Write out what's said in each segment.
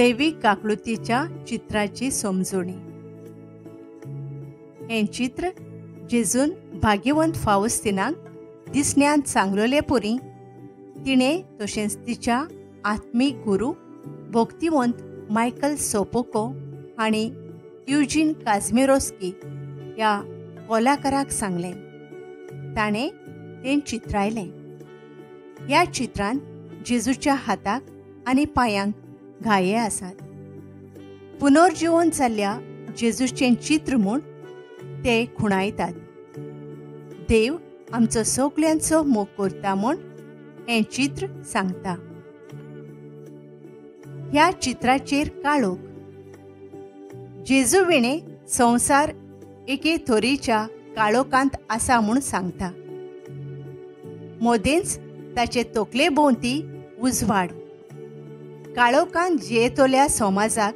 दैवीक काकळुतीच्या चित्राची समजणी. हें चित्र जेजून भाग्यवंत फावस्तिनाक दिसण्यांत सांगलोले पुरी तिणें तशेंच तिच्या आत्मीक गुरू भक्तिवंत मायकल सोपोको हांणी युजीन काझमिरोस्की ह्या कलाकाराक सांगलें. ताणें तें चित्रायलें. ह्या चित्रांत जेजूच्या हाताक आनी पांयांक घाये आसात. पुनर्जिवन जाल्ल्या जेजूचें चित्र म्हूण ते खुणायतात. देव आमचो सगल्यांचो मोग करता म्हूण हें चित्र सांगता. ह्या चित्राचेर काळोख. जेजू विणें संवसार एके थोरीच्या काळोखांत आसा म्हूण सांगता. मदेंच ताचे तकले भोंवती उजवाड. काळोखांत जियेतल्या समाजाक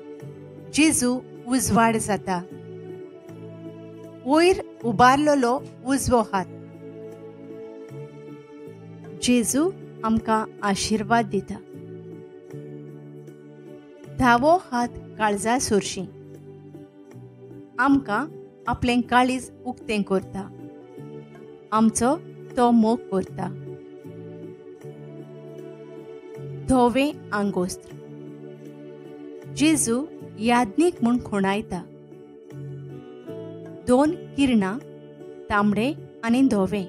जेजू उजवाड जाता. वयर उबारलेलो उजवो हात. जेजू आमकां आशिर्वाद दिता. धावो हात काळजा सोरशी आमकां आपलें काळीज उक्तें करता. आमचो तो मोग करता. धवें आंगोस्त्र. जेजू याज्ञीक म्हूण खुणायता. दोन किरणां, तांबडे आनी धवें.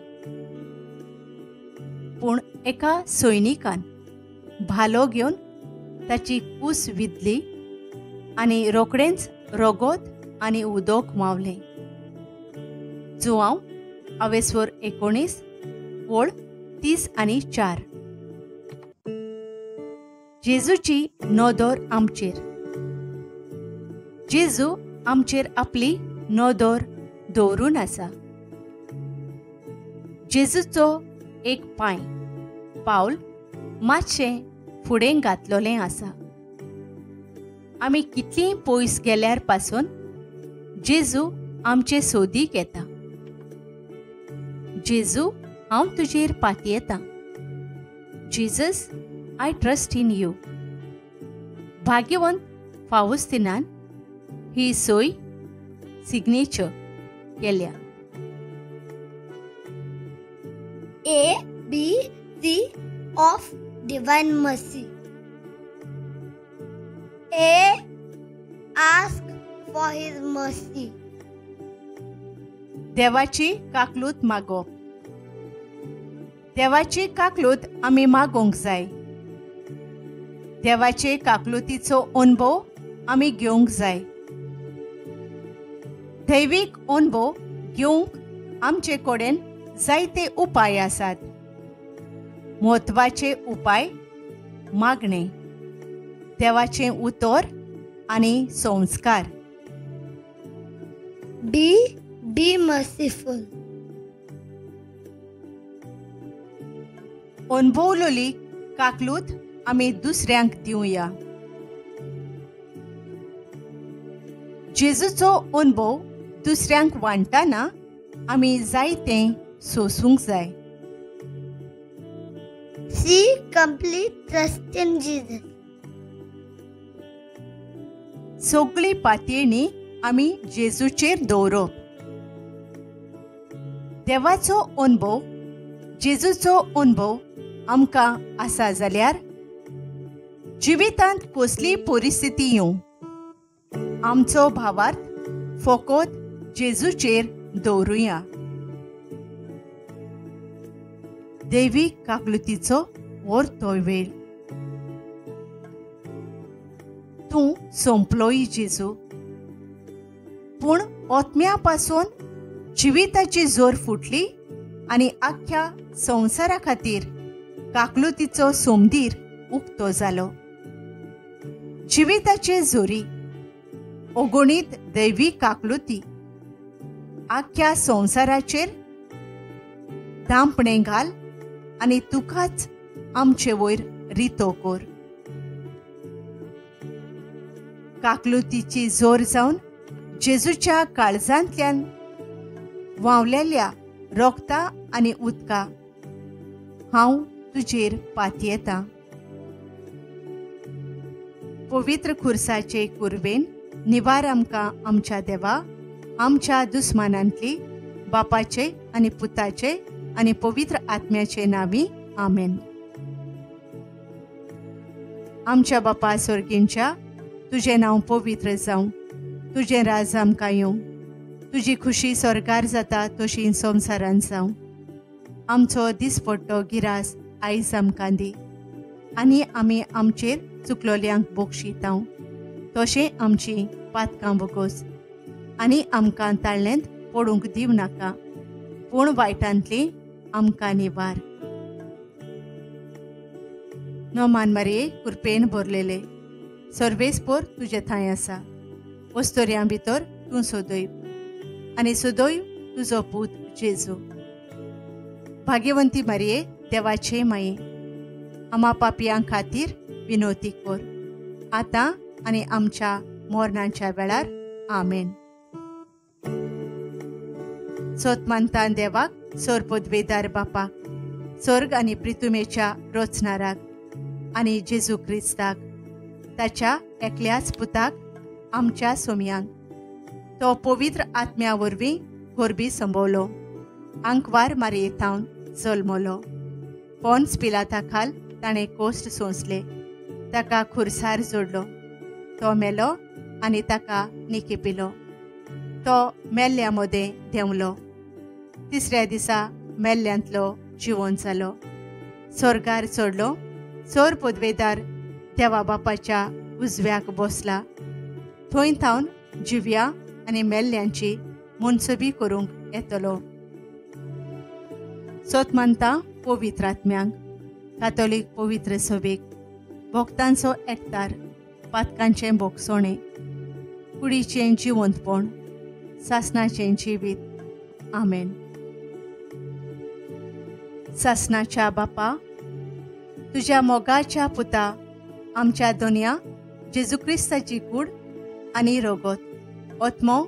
पूण एका सैनिकान भालो घेवन ताची कूस विधली आनी रोखडेंच रगत आनी उदक मावलें. जुआंव अवेस्वर 19 ओळ 30 आनी 4. जेजूची नदर आमचेर. जेजू आमचेर आपली नदर दवरून आसा. जेजूचो एक पांय पावल मातशें फुडें घातलेलें आसा. आमी कितलीं पयस गेल्यार पासून जेजू आमचे सोदीक येता. जेजू, हांव तुजेर पातयेतां. Jesus, I trust in you. भाग्यवंत फावस्तिनान ही सोय सिग्नेचर केल्या. A B C of Divine Mercy. A. Ask for His mercy. देवाची काकलूत मागप. देवाची काकलूत आमी मागोवंक जाय. देवाचे काकलुतीचो अणभव आमी घेवंक जाय. दैवीक अणभव घेवंक आमचे कडेन जायते उपाय आसात. म्हत्वाचे उपाय मागणें, देवाचें उतर आनी संस्कार. B. Be merciful. अणभवलोली काकलूत आमी दुसऱ्यांक दिवया. जेजूचो अणभव दुसऱ्यांक वांट्टाना आमी जायतें सोसूंक जाय. C. Complete trust in Jesus. सगळी पातयेणी आमी जेजूचेर दवरप. देवाचो अणभव, जेजूचो अणभव आमकां आसा जाल्यार जिवितांत कसली परिस्थिती येवं, आमचो भावार्थ फकत जेजूचेर दवरुया. दैवीक काकलुतीचो वर्तो वेळ. तूं सोंपलोय जेजू, पूण ओतम्या पासून जिविताची जोर फुटली आनी आख्ख्या संवसारा खातीर काकलुतीचो सोमदीर उक्तो जालो. जिविताचे जोरी अगणीत दैवी काकलुती आख्ख्या संवसाराचेर दांपणें घाल आनी तुकाच आमचे वयर रितो कर. काकलुतीची जोर जावन जेजूच्या काळजांतल्यान व्हांवलेल्या रोगता आनी उदका हांव तुजेर पातयेतां. पवित्र खुर्साचे कुर्वेन निवार आमकां आमच्या देवा, आमच्या दुस्मानांतली, बापाचे आनी पुताचे आनी पवित्र आत्म्याचे नांवी, आमेन. आमच्या बापा सोर्गींच्या, तुजें नांव पवित्र जावं, तुजें राज आमकां येवं, तुजी खुशी स्वर्गार जाता तशी संवसारान जावं. आमचो दिसपट्टो गिरास आयज आमकां दी, आनी आमी आमचेर चुकलोल्यांक बोगशितांव तशें आमची पातकां बोगोस, आनी आमकां ताळ्ळेंत पडूंक दिवं नाका, पूण वायटांतली आमकां निवार. नोमान मारये कुरपेन भरलेले, सर्वेस्पोर तुजे थंय आसा, वस्तोर्यां भितर तूं सोदय आनी सोदय तुजो पूत जेजू. भाग्यवंती मारये देवाचे माये, आमा पापयां खातीर विनोती कर, आतां आनी आमच्या मोरणाच्या वेळार, आमेन. सोतमानतान देवाक, सोरपदवेदार बापाक, स्वर्ग आनी प्रितुमेच्या रोचनाराक आनी जेजू क्रिस्ताक, ताच्या एकल्याच पुताक, आमच्या सोम्यांक, तो पवित्र आत्म्या वरवीं गोरबी संभवलो, आंकवार मारयेथावन जल्मलो, पोन्स पिलाता खाल ताणें कोश्ट सोंसले, ताका खुर्सार जोडलो, तो मेलो आनी ताका निकेपिलो, तो मेल्ल्या मदें देंवलो, तिसऱ्या दिसा मेल्ल्यांतलो जिवन जालो, स्वर्गार चडलो, सोर पदवेदार देवा बापाच्या उजव्याक बसला, थंय थावन जिव्या आनी मेल्ल्यांची मनसबी करूंक येतलो. सोत मानता पवित्र आत्म्यांक, कातोलीक पवित्र सभेक, भक्तांचो एकतार, पातकांचें बोगसोणें, कुडीचें जिवंतपण, सासणाचें जिवीत, आमेन. सासणाच्या बापा, तुज्या मोगाच्या पुता आमच्या दोनया जेजू क्रिस्ताची कूड आनी रोगत, आत्मो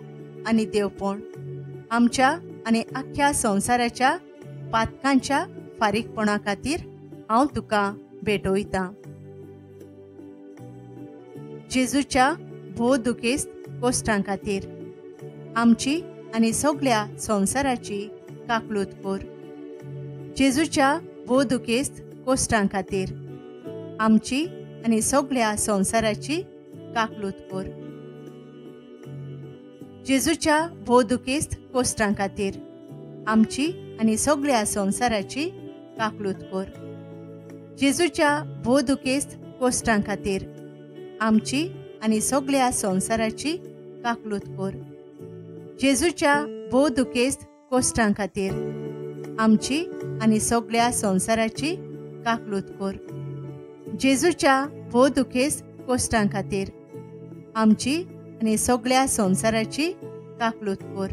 आनी देवपण आमच्या आनी आख्ख्या संवसाराच्या पातकांच्या फारीकपणा खातीर हांव तुका भेटयतां. जेजूच्या भोव दुखेस्त कोश्टां खातीर आमची आनी सगळ्या संवसाराची काकलूत कर. जेजूच्या भोव दुखेस्त कोश्टां खातीर आमची आनी सगळ्या संवसाराची काकलूत कर. जेजूच्या भोव दुखेस्त कोश्टां खातीर आमची आनी सगळ्या संवसाराची काकलूत कर. जेजूच्या भोव दुखेस्त कोश्टां खातीर आमची आनी सगळ्या संवसाराची काकलूत कर. जेजूच्या भोव दुखेस्त कोश्टां खातीर आमची आनी सगळ्या संवसाराची काकलूत कर. जेजूच्या भोव दुखेस्त कोश्टां खातीर आमची आनी सगळ्या संवसाराची काकलूत कर.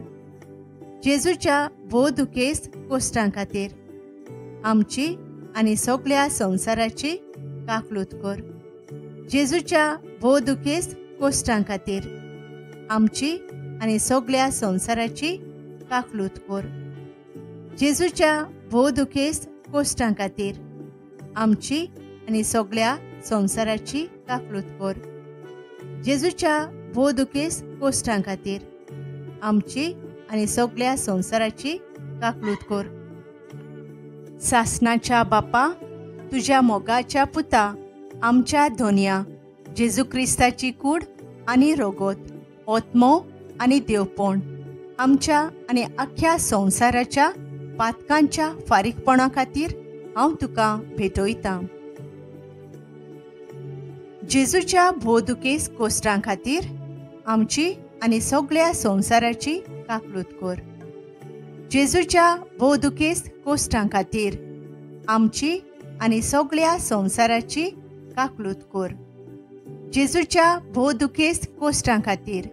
जेजूच्या भोव दुखेस्त कोश्टां खातीर आमची आनी सगळ्या संवसाराची काकलूत कर. जेजूच्या भोव दुखेस्त कोश्टां खातीर आमची आनी सगळ्या संवसाराची काकलूत कर. जेजूच्या भोव दुखेस्त कोश्टां खातीर आमची आनी सगळ्या संवसाराची काकलूत कर. जेजूच्या भोव दुखेस्त कोश्टां खातीर आमची आनी सगळ्या संवसाराची काकलूत कर. सासणाच्या बापा, तुज्या मोगाच्या पुता आमच्या धोनया जेजू क्रिस्ताची कूड आनी रोगोत, ओत्मो आनी देवपण आमच्या आनी आख्ख्या संवसाराच्या पातकांच्या फारीकपणा खातीर हांव तुका भेटयतां. जेजूच्या भोव दुखेस्त कोश्टां खातीर आमची आनी सगळ्या संवसाराची काकलूत कर. जेजूच्या भोव दुखेस्त कोश्टां खातीर आमची आनी सगळ्या संवसाराची काकलूत कर. जेजूच्या भोव दुखेस्त कोश्टां खातीर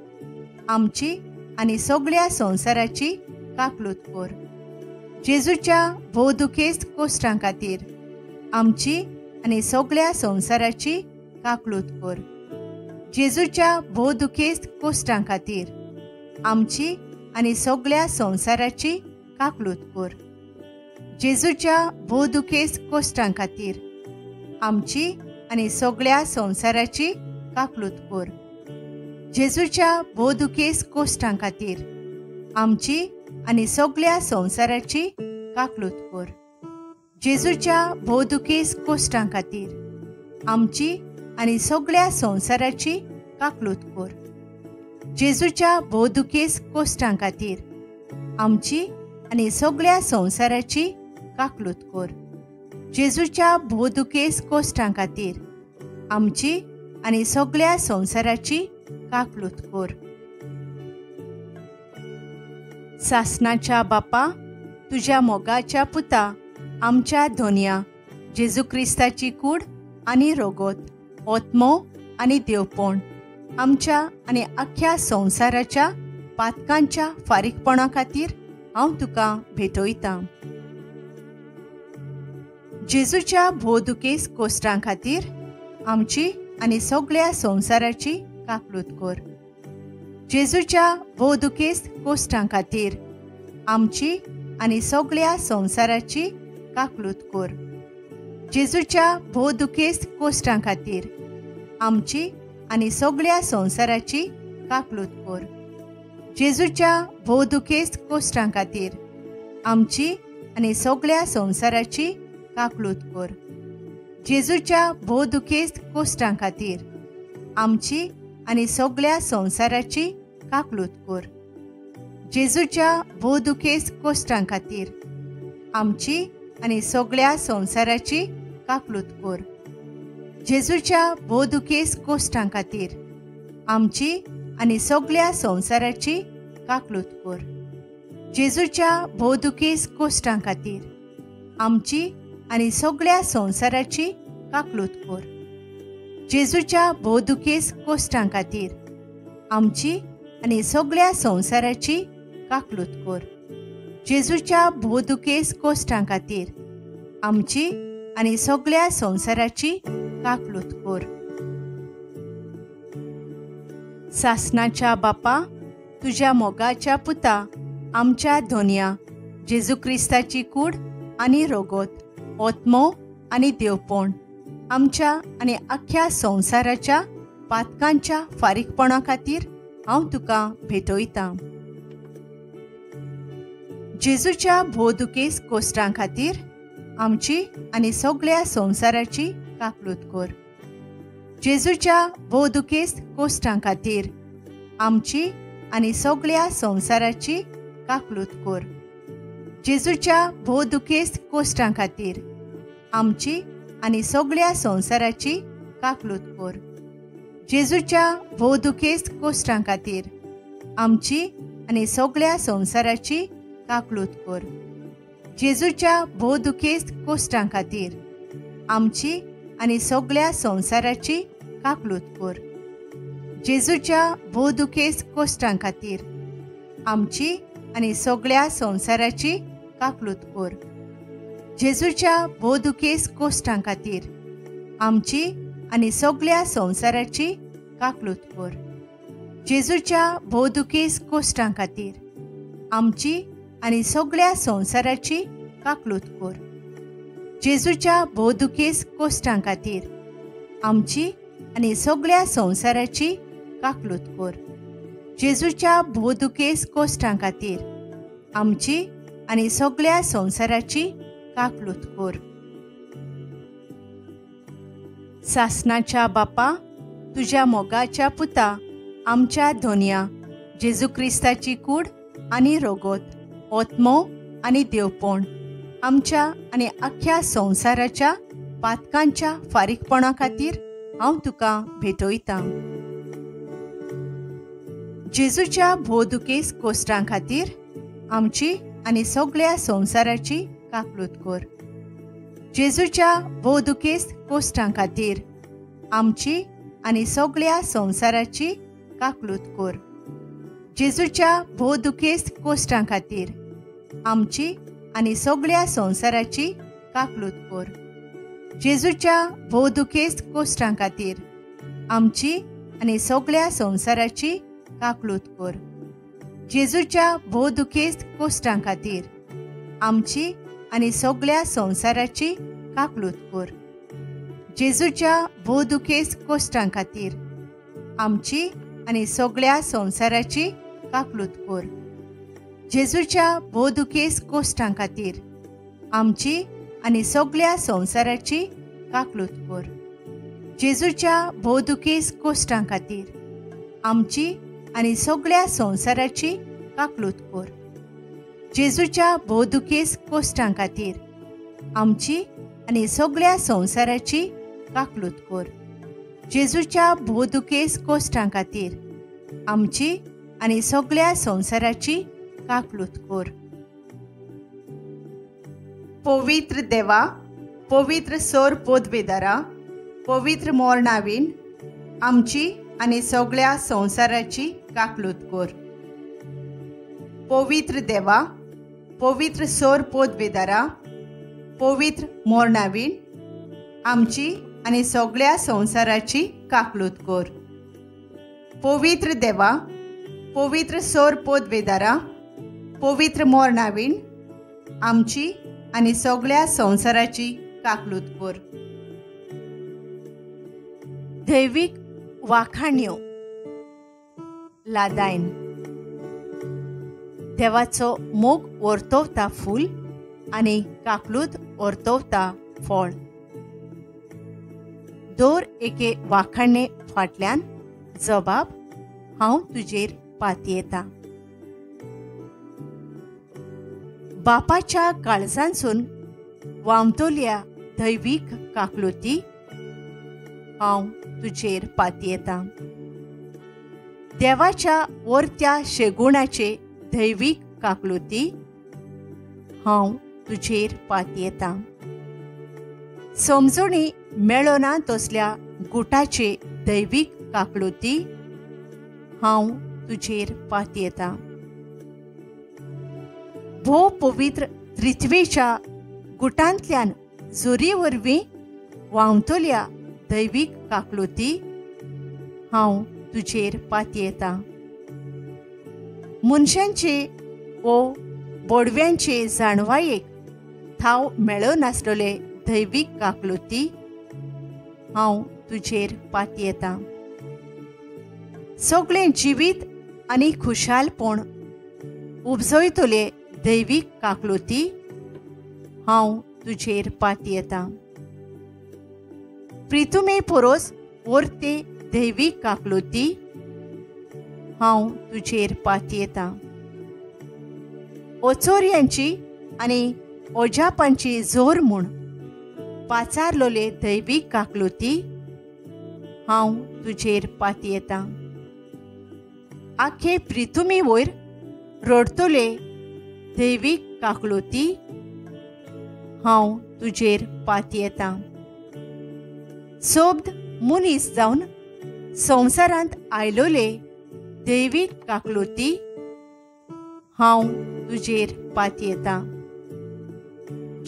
आमची आनी सगळ्या संवसाराची काकलूत कर. जेजूच्या भोव दुखेस्त कोश्टां खातीर आमची आनी सगळ्या संवसाराची काकलूत कर. जेजूच्या भोव दुखेस्त कोश्टां खातीर आमची आनी सगळ्या संवसाराची काकलूत कर. जेजूच्या भोव दुखेस्त कोश्टां खातीर आमची आनी सगळ्या संवसाराची काकलूत कर. जेजूच्या भोवदुखेस कोश्टां खातीर आमची आनी सगळ्या संवसाराची काकलूत कर. जेजूच्या भोवदुखेस कोश्टां खातीर आमची आनी सगळ्या संवसाराची काकलूत कर. जेजूच्या भोवदुखेस कोश्टां खातीर आमची आनी सगळ्या संवसाराची काकलूत कर. जेजूच्या भोवदुखेस कोश्टां खातीर आमची आनी सगळ्या संवसाराची काकलूत कर. सासनाच्या बापा, तुज्या मोगाच्या पुता आमच्या धोनया जेजू क्रिस्ताची कूड आनी रोगोत, ओत्मो आनी देवपण आमच्या आनी आख्ख्या संवसाराच्या पातकांच्या फारीकपणा खातीर हांव तुका भेटयतां. जेजूच्या भोवदुखेस कोश्टां खातीर आमची आनी सगळ्या संवसाराची काकलूत कर. जेजूच्या भोवदुखेस कोश्टां खातीर आमची आनी सगळ्या संवसाराची काकलूत कर. जेजूच्या भोवदुखेस कोश्टां खातीर आमची आनी सगळ्या संवसाराची काकलूत कर. जेजूच्या भोवदुखेस कोश्टां खातीर आमची आनी सगळ्या संवसाराची काकलूत कर. जेजूच्या भोवदुखेस कोश्टां खातीर आमची आनी सगळ्या संवसाराची काकलूत कर. जेजूच्या भोवदुखेस कोश्टां खातीर आमची आनी सगळ्या संवसाराची काकलूत कर. जेजूच्या भोवदुखेस कोश्टां खातीर आमची आनी सगळ्या संवसाराची काकलूत कर. जेजूच्या भोवदुखेस कोश्टां खातीर आमची आनी सगळ्या संवसाराची काकलूत कर. जेजूच्या भोवदुखेस कोश्टां खातीर आमची आनी सगळ्या संवसाराची काकलूत कर. जेजूच्या भोवदुखेस कोश्टां खातीर आमची आनी सगळ्या संवसाराची काकलूत कर. सासनाच्या बापा, तुज्या मोगाच्या पुता आमच्या धोनया जेजू क्रिस्ताची कूड आनी रोगोत, ओत्मो आनी देवपण आमच्या आनी आख्ख्या संवसाराच्या पातकांच्या फारीकपणा खातीर हांव तुका भेटयतां. जेजूच्या भोवदुखेस कोश्टां खातीर आमची आनी सगळ्या संवसाराची काकलूत कर. जेजूच्या भोवदुखेस कोश्टां खातीर आमची आनी सगळ्या संवसाराची काकलूत कर. जेजूच्या भोवदुखेस कोश्टां खातीर आमची आनी सगळ्या संवसाराची काकलूत कर. जेजूच्या भोवदुखेस कोश्टां खातीर आमची आनी सगळ्या संवसाराची काकलूत कर. जेजूच्या भोवदुखेस कोश्टां खातीर आमची आनी सगळ्या संवसाराची काकलूत कर. जेजूच्या भोवदुखेस कोश्टां खातीर आमची आनी सगळ्या संवसाराची काकलूत कर. जेजूच्या भोवदुखेस कोश्टां खातीर आमची आनी सगळ्या संवसाराची काकलूत कर. जेजूच्या भोवदुखेस कोश्टां खातीर आमची आनी सगळ्या संवसाराची काकलूत कर. जेजूच्या भोवदुखेस कोश्टां खातीर आमची आनी सगळ्या संवसाराची काकलूत कर. जेजूच्या भोवदुखेस कोश्टां खातीर आमची आनी सगळ्या संवसाराची काकलूत कर. सासनाच्या बापा, तुज्या मोगाच्या पुता आमच्या धोनया जेजू क्रिस्ताची कूड आनी रोगोत, ओत्मो आनी देवपण आमच्या आनी आख्ख्या संवसाराच्या पातकांच्या फारीकपणा खातीर हांव तुका भेटयतां. जेजूच्या भोवदुखेस कोश्टां खातीर आमची आनी सगळ्या संवसाराची काकलूत कर. जेजूच्या भोवदुखेस कोश्टां खातीर आमची आनी सगळ्या संवसाराची काकलूत कर. जेजूच्या भोवदुखेस कोश्टां खातीर आमची आनी सगळ्या संवसाराची काकलूत कर. जेजूच्या भोवदुखेस कोश्टां खातीर आमची आनी सगळ्या संवसाराची काकलूत कर. जेजूच्या भोवदुखेस कोश्टां खातीर आमची आनी सगळ्या संवसाराची काकलूत कर. जेजूच्या भोवदुखेस कोश्टां खातीर आमची आनी सगळ्या संवसाराची काकलूत कोर. जेजूच्या भोवदुखेस कोश्टां खातीर आमची आनी सगळ्या संवसाराची काकलूत कोर. जेजूच्या भोवदुखेस कोश्टां खातीर आमची आनी सगळ्या संवसाराची काकलूत कोर. जेजूच्या भोवदुखेस कोश्टां खातीर आमची आनी सगळ्या संवसाराची काकलूत कोर. जेजूच्या भोवदुखेस कोश्टां खातीर आमची आनी सगळ्या संवसाराची काकलूत कोर. पवित्र देवा, पवित्र सोर पोदवेदारा, पवित्र मोरणावीन आमची आनी सगळ्या संवसाराची काकलूत कोर. पवित्र देवा, पवित्र सोर पोदवेदारा, पवित्र मोरणावीन आमची आनी सगळ्या संवसाराची काकलूत कोर. पवित्र देवा, पवित्र सोर पोदवेदारा, पवित्र मोरणावीन आमची आनी सगळ्या संवसाराची काकलूत कोर. दैवीक वाखाण्यो लादायन. देवाचो मोग वर्तवता फूल आनी काकलूत वर्तवता फळ. दर एके वाखाणे फाटल्यान जबाब हांव तुजेर पातयेता. बापाच्या काळजांसून वामतोल्या दैवीक काकलुती हांव तुजेर पातयेता. देवाच्या वर्त्या शेगुणाचे दैवीक काकलुती हांव तुजेर पातयेता. समजणी मेळना तसल्या गुटाचे दैवीक काकलुती हांव तुजेर पातयेता. भोव पवित्र त्रित्वेच्या गुटांतल्यान जोरी वरवीं व्हांवतल्या दैवीक काकलुती हांव तुजेर पातयेता. मनशांचे वो बोडव्यांचे जाणवायेक थाव मेळनासलेले दैवीक काकलुती हांव तुजेर पातयेता. सगळें जिवीत आनी खुशालपण उपजयतले दैवीक काकलुती हांव तुजेर पातयेता. प्रितुमे पोरोस वर्ते दैवीक काकलुती हांव तुजेर पातयेता. ओचोरयांची आनी ओजापांची जोर म्हूण पाचारलोले दैवीक काकलुती हांव तुजेर पातयेता. आखे प्रितुमी वयर रडतले दैवीक काकलुती हांव तुजेर पातयेता. सोब्द मनीस जावन संवसारांत आयलोले दैवीक काकलुती हांव तुजेर पातयेता.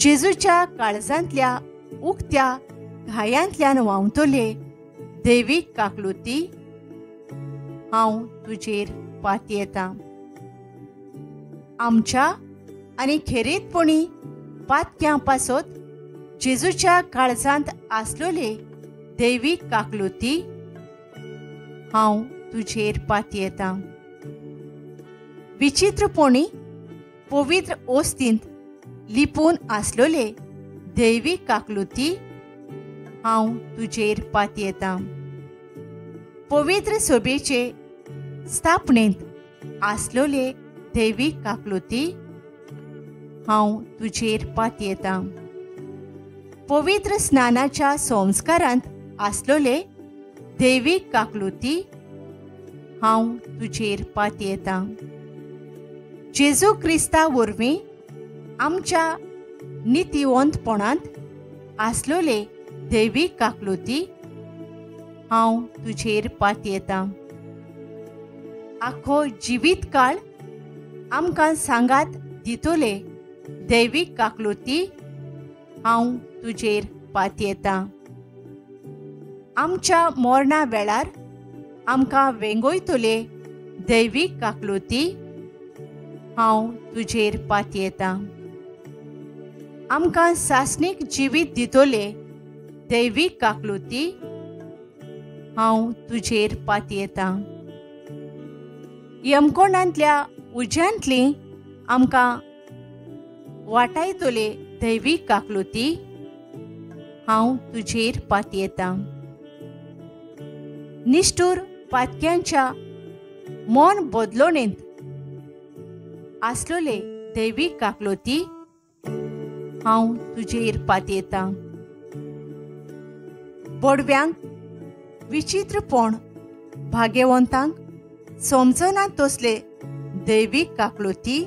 जेजूच्या काळजांतल्या उक्त्या घायांतल्यान व्हांवतले दैवीक काकलुती हांव तुजेर पातयेता. आमच्या आनी खेरीतपणी पातक्यां पासत जेजूच्या काळजांत आसलोले दैवीक काकलुती हांव तुजेर पातयेता. विचित्रपणी पवित्र ओस्तींत लिपून आसलोले दैवीक काकलुती हांव तुजेर पातयेता. पवित्र सोबेचे स्थापनेंत आसलोले दैवीक काकलुती हांव तुजेर पातयेता. पवित्र स्नानाच्या संस्कारांत आसलोले दैवीक काकलुती हांव तुजेर पातयेता. जेजू क्रिस्ता वरवीं आमच्या नितीवंतपणांत आसलोले दैवीक काकलुती हांव तुजेर पातयेता. आखो जिवीत काळ आमकां सांगात दितोले दैवीक काकलुती हांव तुजेर पातयेता. आमच्या मरणा वेळार आमकां वेंगयतले दैवीक काकलुती हांव तुजेर पातयेता. आमकां सासणीक जिवीत दितले दैवीक काकलुती हांव तुजेर पातयेतां. यमकोणांतल्या उज्यांतली आमकां वाटायतले दैवीक काकलुती, हांव तुजेर पातयेतां. निश्ठूर पातक्यांच्या मन बदलोणेंत आसलोले दैवीक काकलुती, हांव तुजेर पातयेतां. बोडव्यांक विचित्रपण भाग्यवंतांक समजना तसले दैवीक काकलुती,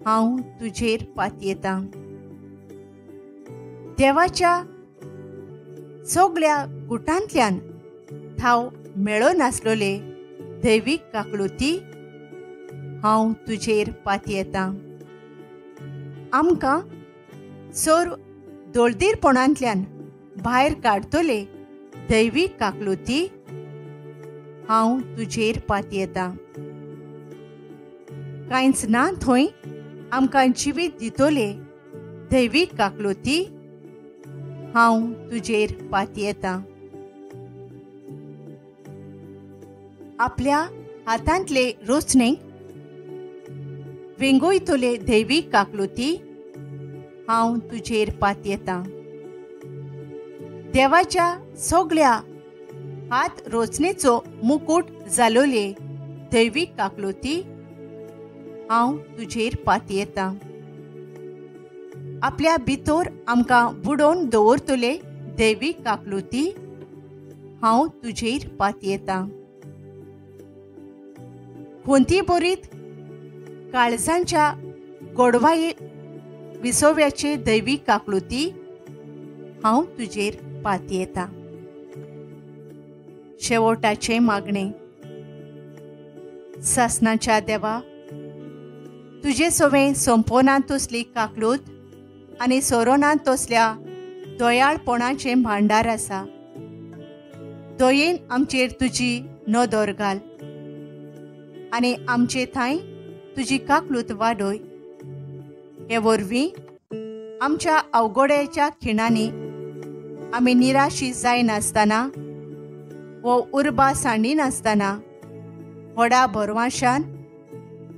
हांव तुजेर पातयेतां. देवाच्या सगळ्या गुटांतल्यान थाव मेळनासलोले दैवीक काकलुती, हांव तुजेर पातयेतां. आमकां सर्व दोळदीरपणांतल्यान भायर काडतले दैवीक काकलुती, हांव तुजेर पातयेतां. कांयच ना थंय आमकां जिवीत दितले दैवीक काकलुती, हांव तुजेर पातयेतां. आपल्या हातांतले रोचणेक वेंगोयतले दैवीक काकलुती, हांव तुजेर पातयेतां. देवाच्या सगळ्या हात रोचणेचो मुकूट जालोले दैवीक काकलुती, हांव तुजेर पातयेतां. आपल्या भितर आमकां बुडोवन दवरतले दैवीक काकलुती, हांव तुजेर पातयेतां. खंती बरीत काळजांच्या गोडवाये विसोव्याचे दैवीक काकलुती, हांव तुजेर पातयेतां. शेवटाचें मागणें. सासणाच्या देवा, तुजे सवें सोंपोना तसली काकलूत आनी सोरोना तसल्या दयाळपणाचें भांडार आसा. दयेन आमचेर तुजी नदर घाल आनी आमचे थांय तुजी काकलूत वाडय. हे वरवीं आमच्या अवघड्याच्या खिणांनी आमी निराशी जायनासतना वो उर्बा सांडिनासतना व्हडा भरवाशान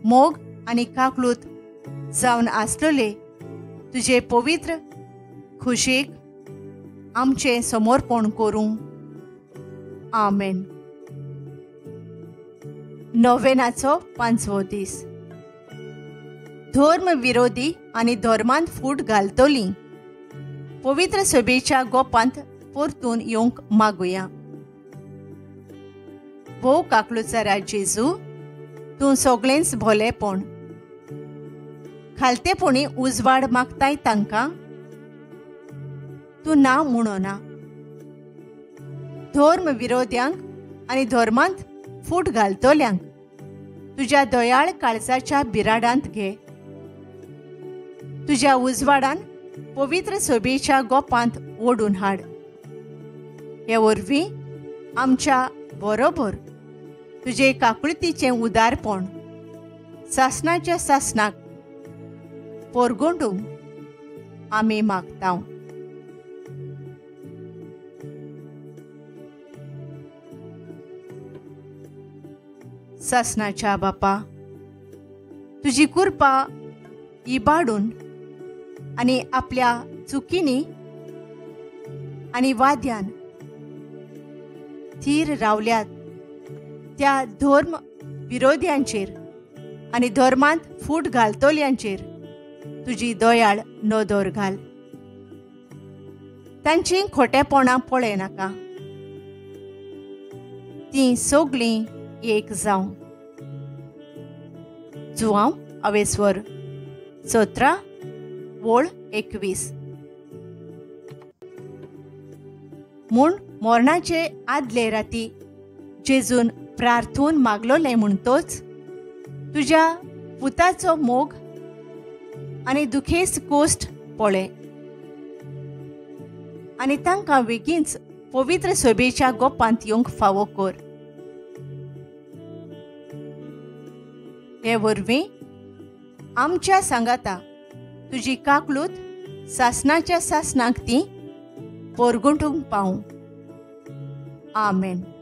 मोग आनी काकलूत जावन आसलेले तुजे पवित्र खुशीक आमचें समर्पण करूं. आमेन. नोवेनाचो 5वो दीस. धर्म विरोधी आनी धर्मांत फूट घालतली पवित्र सभेच्या गोपांत परतून येवंक मागुया. भोव काकलुचारा जेजू, तूं सगळेंच भोलेपण खालतेपणी उजवाड मागताय तांकां तूं ना म्हणना. धर्म विरोध्यांक आनी धर्मांत फूट घालतल्यांक तुज्या दयाळ काळजाच्या बिराडांत घे. तुज्या उजवाडान पवित्र सभेच्या गोपांत ओडून हाड. हे वरवीं आमच्या बरोबर तुजे काकुळतीचें उदारपण सासणाच्या सासणाक पोरगोंडूंक आमी मागता. सासणाच्या बापा, तुजी कृपा इबाडून आनी आपल्या चुकींनी आनी वाद्यान थीर रावल्यात त्या धर्म विरोध्यांचेर आनी धर्मांत फूट घालतल्यांचेर तुजी दयाळ नदर घाल. तांचीं खोटेपणां पळय नाका, तीं सगळीं एक जावं. जुआंव अवेस्वर 17 वोळ 21. म्हूण मरणाचे आदले राती जेजून प्रार्थून मागलोलें म्हणटोच तुज्या पुताचो मोग आनी दुखेस्त कोश्ट पळय आनी तांकां वेगींच पवित्र सभेच्या गोपांत येवंक फावो कर. हे वरवीं आमच्या सांगाता तुजी काकलूत सासणाच्या सासणाक ती पोरगुंटूंक पावूं. Amen.